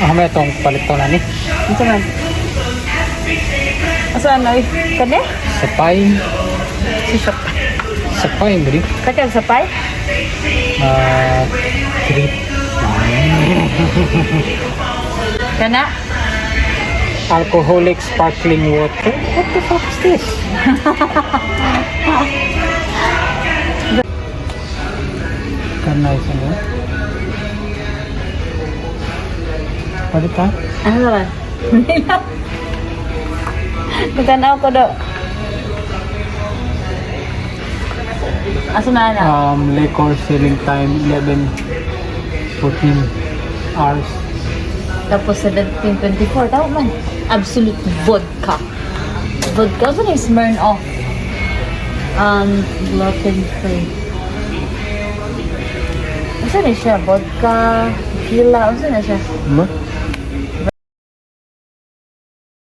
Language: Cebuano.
Ah, may itong palit ko na ni. Unsa man? Asa na, oy? Kani? Sa pine. Si sa Sa pine, bro. Kaya sa pay? Ah, three. Kana? Alcoholic sparkling water. What the fuck is this? Kanay sa mo. Palit ha? Ano ba? Nagtanaw ko do. Asa na na? Liquor selling time 11 14 hours. Tapos 1724, tama man. Absolute vodka. Vodka, ano na yung Smirnoff? Gluten free. Ano na siya? Vodka, tequila, ano na siya? Mo?